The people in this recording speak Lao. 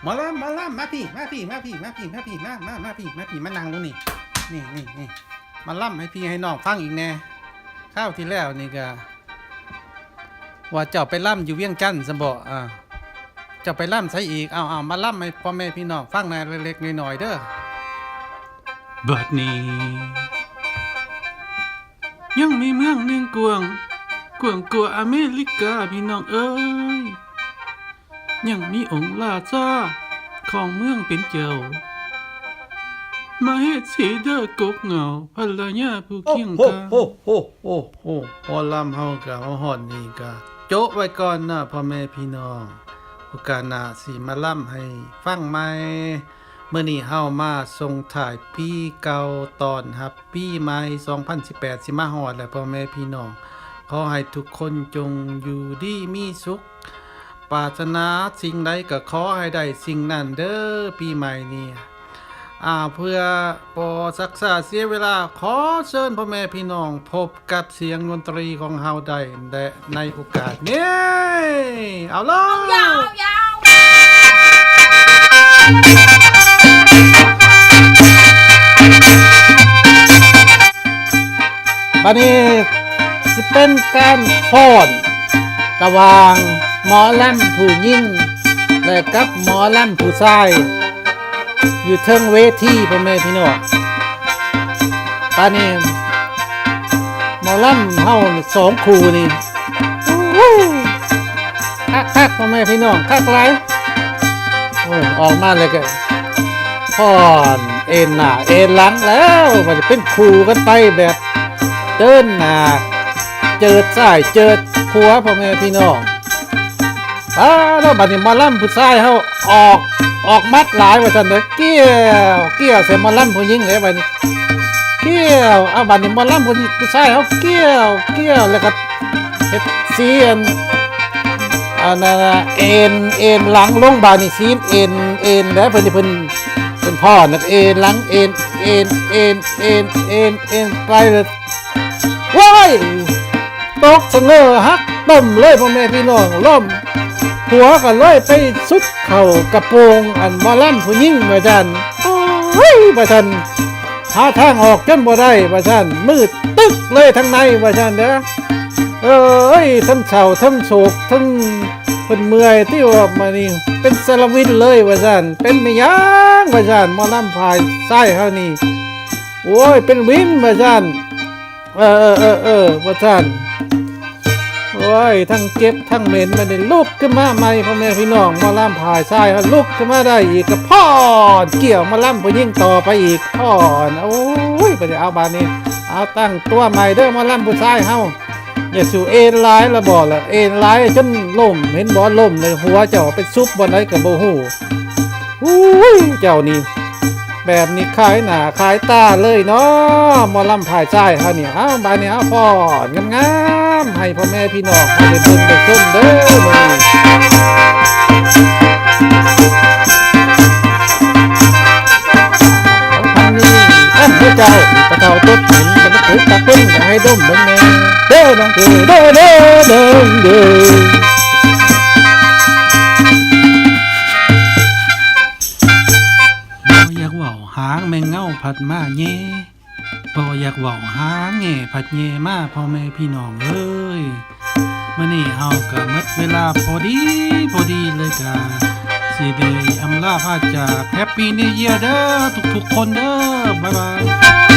ໝໍລຳ ໝໍລຳ ມາພີ້ ມາພີ້ ມາພີ້ ມາພີ້ ມາພີ້ ມາ ມາ ມາພີ້ ມາພີ້ ມານັ່ງລົງນີ້ ນີ້ ນີ້ ນີ້ ມາລຳໃຫ້ພີ່ໃຫ້ນ້ອງຟັງອີກແດ່. ຄາວທີ່ແລ້ວນີ້ກະວ່າເຈົ້າໄປລຳຢູ່ວຽງຈັນຊັ້ນບໍ? ອ່າ ເຈົ້າໄປລຳໃສອີກ? ເອົາ ເອົາ ມາລຳໃຫ້ພໍ່ແມ່ພີ່ນ້ອງຟັງແດ່ເລັກໆນ້ອຍໆເດີ. ບັດນີ້ ຍັງມີເມືອງໜຶ່ງກວ້າງ ກວ້າງກວ່າອາເມລິກາ ພີ່ນ້ອງເອີຍ. ຍັງມີອົງລາຊາຂອງເມືອງເປັນເຈົ້າ ມະເຫສີດາກົກເຫງົ້າ ພັນລະຍາຜູ້ຄຽງຂ້າງ. ໂອ້ໂຫ ໂອ້ໂຫ ໝໍລຳເຮົາກະມາຮອດນີ້ກະໂຈະໄວ້ກ່ອນເນາະ ພໍ່ແມ່ພີ່ນ້ອງ. ໂອກາດໜ້າຊິມາລຳໃຫ້ຟັງໃໝ່. ມື້ນີ້ເຮົາມາສົ່ງທ້າຍປີເກົ່າ ຕ້ອນຮັບປີໃໝ່ ສອງພັນສິບແປດ ຊິມາຮອດແລ້ວ ພໍ່ແມ່ພີ່ນ້ອງ. ຂໍໃຫ້ທຸກຄົນຈົ່ງຢູ່ດີມີສຸກ ປາດຖະໜາສິ່ງໃດກໍຂໍໃຫ້ໄດ້ສິ່ງນັ້ນເດີ ປີໃໝ່ນີ້. ອາ ເພື່ອບໍ່ຊັກຊ້າເສຍເວລາ ຂໍເຊີນພໍ່ແມ່ພີ່ນ້ອງພົບ ກັບສຽງດົນຕຣີຂອງເຮົາໄດ້ ແລະ ໃນໂອກາດນີ້ ເອົາເລີຍ ເອົາຍາວ ເອົາຍາວ. ບັດນີ້ຊິເປັນການຟ້ອນລະຫວ່າງໝໍລຳຜູ້ຍິງ ແລະ ກັບໝໍລຳຜູ້ຊາຍ ຢູ່ເທິງເວທີ ພໍ່ແມ່ພີ່ນ້ອງ. ປານນີ້ໝໍລຳເຮົານີ້ສອງຄູ່ນີ້ ໂອ້ໂຫ ຄັກໆ ພໍ່ແມ່ພີ່ນ້ອງ ຄັກຫຼາຍ. ໂອ້ຍ ອອກມາແລ້ວກໍຟ້ອນເອັນໜ້າເອັນຫຼັງແລ້ວ ບັດນີ້ເປັນຄູ່ກັນໄປແບບເດີນໜ້າເຈີດຊ້າຍເຈີດຂວາ ພໍ່ແມ່ພີ່ນ້ອງ. ປາດໂທ້ ບັດນີ້ໝໍລຳຜູ້ຊາຍເຮົາອອກ ອອກໝັດຫຼາຍວ່າຊັ້ນເດີ ກ້ຽວ ກ້ຽວໃສ່ໝໍລຳຜູ້ຍິງເດ້ບັດນີ້ ກ້ຽວ. ເອົາ ບັດນີ້ໝໍລຳຜູ້ ຜູ້ຊາຍເຮົາກ້ຽວ ກ້ຽວ ແລ້ວກໍເຮັດຊີນ ອັນນັ້ນນະ ເອັນ ເອັນຫຼັງລົງ ບາດນີ້ຊີນເອັນ ເອັນແລ້ວ ເພິ່ນ ເພິ່ນ ເພິ່ນຟ້ອນເອັນຫຼັງ ເອັນ ເອັນ ເອັນ ເອັນ ເອັນ ເອັນ ເອັນ ໄປເລີຍ. ໂອ້ຍ ຕົກສະເຫງີຫັກຕົມເລີຍ ພໍ່ແມ່ພີ່ນ້ອງ ລົ້ມ ຫົວກໍເລີຍໄປສຸດເຂົ້າກະໂປງອັນໝໍລຳຜູ້ຍິງວ່າຊັ້ນ. ໂອ້ຍ ວ່າຊັ້ນ ຫາທາງອອກຈົນບໍ່ໄດ້ວ່າຊັ້ນ ມືດຕຶກເລີຍທາງໃນວ່າຊັ້ນເດີ. ເອີຍ ທັງເສົ້າທັງໂສກ ທັງເພິ່ນເມື່ອຍຕິວ່າມານີ້ ເປັນສາລະວິນເລີຍວ່າຊັ້ນ. ເປັນແມ່ນຫຍັງວ່າຊັ້ນ ໝໍລຳຝ່າຍຊາຍເຮົານີ້ ໂອ້ຍ ເປັນວິນວ່າຊັ້ນ. ເອີ ເອີ ເອີ ເອີ ວ່າຊັ້ນ. ໂອ້ຍ ທັງເຈັບທັງເໝັນ ບັດນີ້ລຸກຂຶ້ນມາໃໝ່ ພໍ່ແມ່ພີ່ນ້ອງ ໝໍລຳຝ່າຍຊາຍເຮົາລຸກຂຶ້ນມາໄດ້ອີກ ກໍຟ້ອນກ້ຽວໝໍລຳຜູ້ຍິງຕໍ່ໄປອີກ ຟ້ອນ. ໂອ້ຍ ບັດນີ້ ເອົາ ບາດນີ້ ເອົາ ຕັ້ງຕົວໃໝ່ເດີ ໝໍລຳຜູ້ຊາຍເຮົາ ຢ່າສູ່ເອັນຫຼາຍລະບໍລະ ເອັນຫຼາຍຈົນລົ້ມ ເຫັນບໍ່ ລົ້ມເລີຍ ຫົວເຈົ້າໄປຊຸບບ່ອນໃດກໍບໍ່ຮູ້. ໂອ້ຍ ເຈົ້ານີ້ ແບບນີ້ຂາຍໜ້າຂາຍຕາເລີຍເນາະ ໝໍລຳຝ່າຍຊາຍເຮົານີ້. ເອົາ ບາດນີ້ ເອົາ ຟ້ອນງາມໆ ໃຫ້ພໍ່ແມ່ພີ່ນ້ອງເຮົາໄດ້ເບິ່ງໄດ້ຊົມເດີມື້ນີ້. ເອົາ ພັນນີ້ ອັນຫົວເຈົ້າ ປະເທົາຕົດຫີນ ແລ້ວມັນຖືກຕາເປັນ ຢາກໃຫ້ດົມເບິ່ງແດ່ ເດີນ້ອງເອີຍ ເດີ ເດີ ເດີ ເດີ. ບໍ່ຢາກເວົ້າຫາງແມງເຫງົ້າພັດມາແຍ່ ບໍ່ຢາກເວົ້າຫາງແງ່ພັດແຍ່ມາ ພໍ່ແມ່ພີ່ນ້ອງເອີຍ. ມື້ນີ້ເຮົາກໍໝົດເວລາພໍດີ ພໍດີເລີຍ ກະຊິໄດ້ອຳລາພາຈາກ Happy New Year ເດີ ທຸກໆຄົນເດີ ບາຍບາຍ.